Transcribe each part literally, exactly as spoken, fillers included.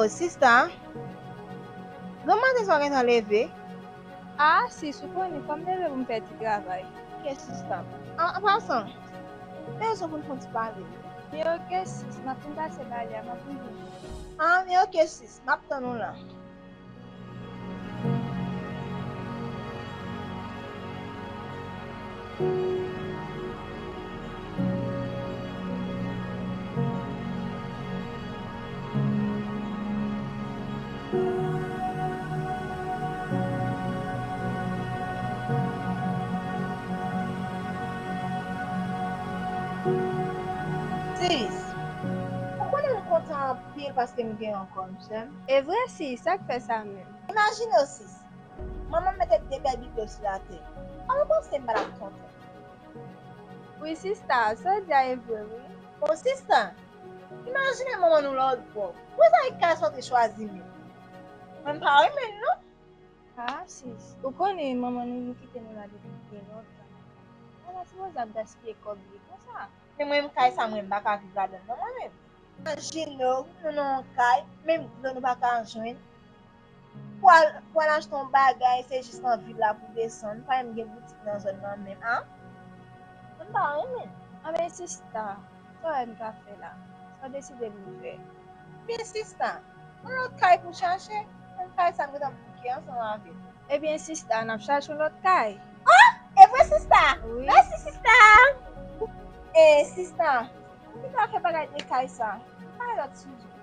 Sista, granmaten sa w gentan leve? Ah, sis, ou konnen, fò m leve pou m fè ti travay. Ok, sista. An, an pasan, men rezon pou n fè yon ti pale. Men ok, sis, m ap fin pase ba li a, m ap vin jwenn ou. Ah, men ok, sis, m ap tann ou la. Sis, ou konnen m kontan anpil paske m gen w ankò, m sè m. E vre, sis, sa k fè sa menm? Imajine w, sis. Manman m mete de bèl biblo sou latè. Kòman w panse m pa t ap kontan? Wi, sista, sa w di a e vre, wi. Bon, sista, imajine manman nou lòt bò. Pou sa ki ka sòti chwazi menm? Mwen m pa renmen l, non. Ah, sis, ou konnen manman nou, nou kite nou la depi byen lontan. Manman sipoze ap gaspiye kòb li konsa. Men mwen menm kay sa, mwen m pa ka viv ladan l non, mwen menm. Imajine w, nou nan yon kay, menm dlo nou pa ka jwenn. Pou al, pou al achte yon bagay, se jis nan vil la pou desann. Pa menm gen boutik nan zòn nan menm, an? Mwen pa renmen. Anben sista, sa w wè n ka fè la? Sa w deside pou n fè? Men sista, yon lòt kay pou chache, menm kay sa m gentan bouke ansanm avè l. Ebyen sista, n ap chache yon lòt kay. Oh! E vre sista? Wi. Mèsi sista. E sista, m gentan fè bagay de kay sa. Bay lòt sijè.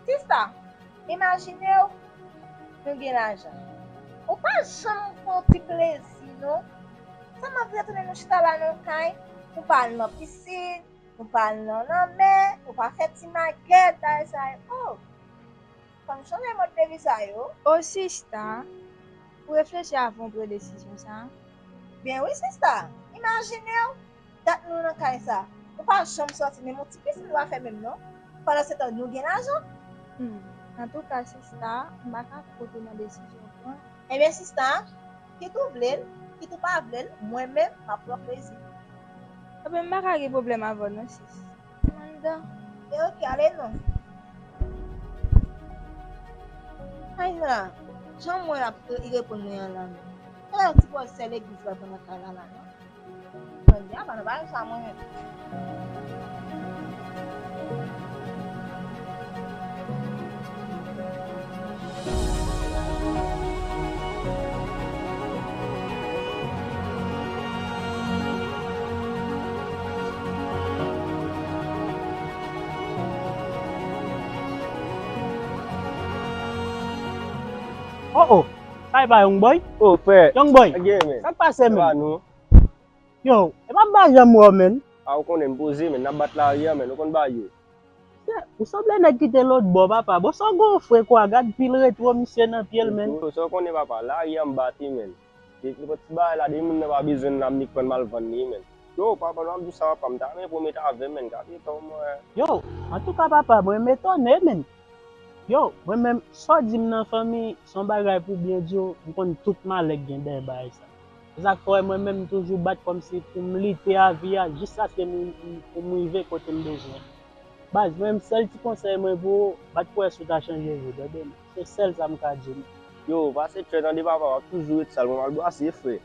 Sista, imajine w, nou gen lajan. Ou pa janm pran ti plezi non. Sa m ap retounen nou chita la nan kay, nou pa al nan pisin, nou pa al nan lanmè, nou pa fè ti magèt, bagay sa yo. Oh! Fò n chanje mòd de vi sa yo. O sista, ou reflechi avan w pran desizyon sa? Byen wi sista, imajine w, dat nou nan kay sa, nou pa janm sòti, menm yon ti pisin nou pa fè menm non. Pandansetan nou gen lajan. Hmm, antouka sista, m pa ka kont ou nan desizyon w pran. Ebyen sista, kit ou vle l, kit ou pa vle l, mwen menm m ap pran plezi. Ebyen m pa ka gen pwoblèm avè w non sis. Manda. E ok, ale non. Ay la, jan m wè l ap re- reponn mwen an la menm. Genlè yon ti pwòl sè legliz pral pran nan kay la la non. Mwen di apa nan bagay sa mwen menm. Oh oh, sa e pa Young Boy? Oh frè. Young Boy, sa k pase menm? Yo, e pa m pa janm wè w menm. A ou konnen m poze menm, n ap bat lari a menm, ou konn bagay yo. Ou sanble nèg ki te lòt bò papa. Bon sa w gon fre kwa, gad pil retwo misye nan pye l menm. Yo, sa w konnen papa, lari a m bat wi menm. Li pran ti bagay la, depi moun nan pa bezwen l la m nik pran m al vann li menm. Yo, papa, lè w ap di sa papa, m ta renmen pwomèt avè w menm, gade tan w mwen. Yo, antouka papa, mwen m etone menm. Yo, mwen menm, sa w di m nan fanmi, se yon bagay pou byen di w, m konn tout malè k gen dèyè bagay sa. Se sa k fè w wè mwen menm m toujou bat kòmsi pou m lite a vi a jiskaske m, m, pou m rive kote m bezwen. Baz, mwen menm sèl ti konsèy mwen pou ou, bat pou wè si w ta chanje vi w, tande m. Se sèl sa m ka di w. Yo, pase tchè tande papa, w ap toujou ret sal, mwen m al bwase frè.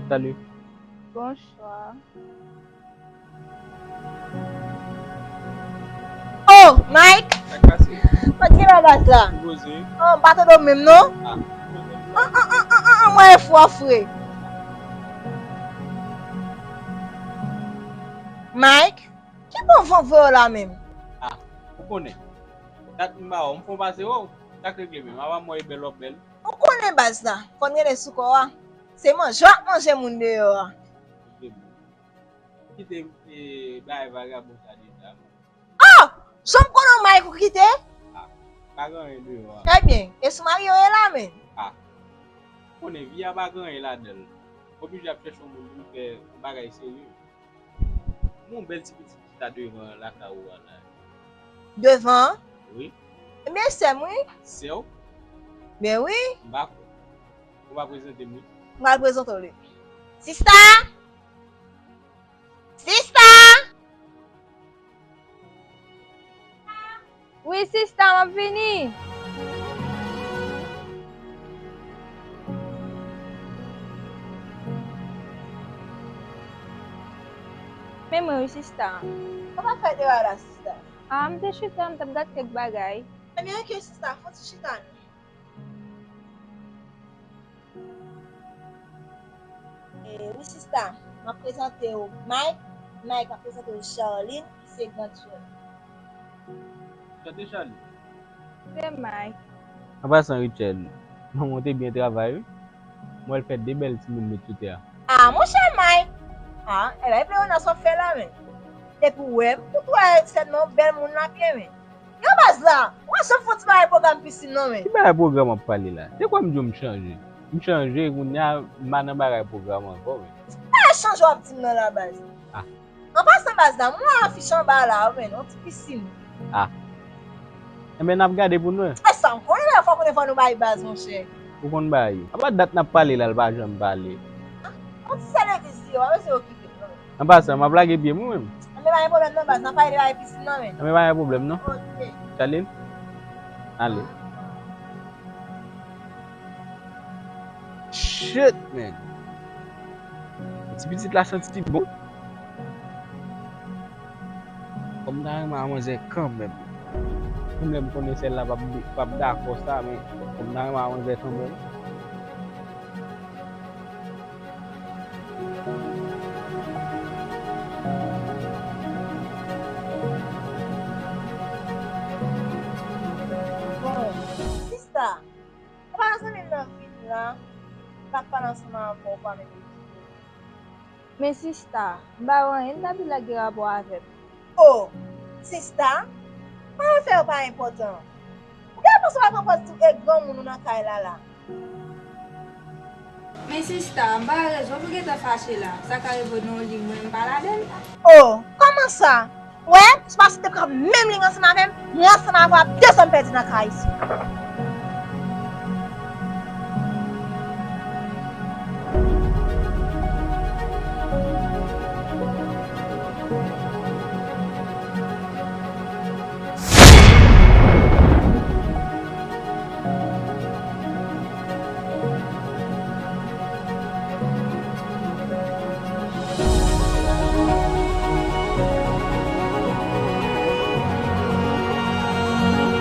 Salut. Bonsoir. Oh, Mike! Sa k pase? Mwen gen la baz la. Ki koze? Oh, m pa tande w menm non. Ah, ki koze? An, an, an, an, an, an, mwen e fwa fre. Mike, ki bon van voye w la menm? Ah, ou konnen. Dat m ba w, m fon pase w, sa k regle menm? Apa m wè e bèl w ap bèl. Ou konnen baz la, fò n rele sou kò a. Se manje w ap manje moun deyò a. Kite, e, bay vagabon sa deja. Oh! Janm konnen w Mike ou kite? Ah, pa gen anyen deyò a. Ebyen, e sou mari yo ye la menm? Ah, konnen vi a pa gen anyen ladan l. Oblije ap chèche yon moun pou l fè yon bagay serye. Yon bèl ti pitit ki ta devan lakay ou a la. Devan? Wi. Ebyen, sè m, wi. Sè w? Ben wi. M pa kwè. Ou pa prezante m, wi. M pral prezante w li. Sista! Sista! Wi, sista, m ap vini. Men mwen, wi, sista. Sa w t ap fè deyò a la, sista? A, m te chita, m t ap gad kèk bagay. Ebyen, oke, sista, fon ti chita non. E, wi, sista, m ap prezante w Mike. Mike, m ap prezante w Charline, ki se grann sè m. Chante Charline. Se Mike. An pasan, Richel, manman w te byen travay, wi. M wè l fè de bèl timoun met sou tè a. A, monchè Mike! A, e bay Leona sa w ap fè la, men. Depi w wè m, ou t wè sèlman yon bèl moun la byen, men. Yo baz la, ou pa janm fè yon ti bagay pwogram pisin non men. Ki bagay pwogram w ap pale la? De kwa m di w m chanje? M chanje, kounye a m pa nan bagay pwogram ankò men. Ki bagay chanje w ap di m nan la baz? Ah. An pasan baz la, m wè afich anba la, men, yon ti pisin. Ah. Enben, n ap gade pou nou. E sa, m konnen la, fò konnen fò nou bay baz, monchè. Ou konn bay. Apa dat n ap pale la, l pa janm pale. Ah, yon ti sèl legliz li ye, w pa bezwen okipe l non. An pasan, m ap lage pye m wi menm. Anben pa gen pwoblèm non baz, n ap pale de bagay pisin nan men. Anben pa gen pwoblèm non. Ok. Charline? Ale. Shit, man. Ti pitit la santi bon. Kòm m ta renmen a manzè kanmenm. Menm lè m konnen sèl la p ap, p ap dakò sa, men kòm m ta renmen a manzè kanmenm. Bon, sista, se pa zanmi m nan vin la, m pa t pale ansanm avè w, ou pa menm ekite m. Men sista, m pa wè anyen nan Bib la ki gen rapò avè m. O, sista, pa wè fè yo pa enpòtan. Ou genlè panse w ap pran pòz e granmoun ou nan kay la la. Men sista, m pa wè rezon pou gentan fache la. Sa ka rive nan yon liy mwen, m pa ladan l. O, kòman sa? Wè, se paske w te pran menm liy ansanm avè m, mwen ansanm avè w ap desann pèdi nan kay isit.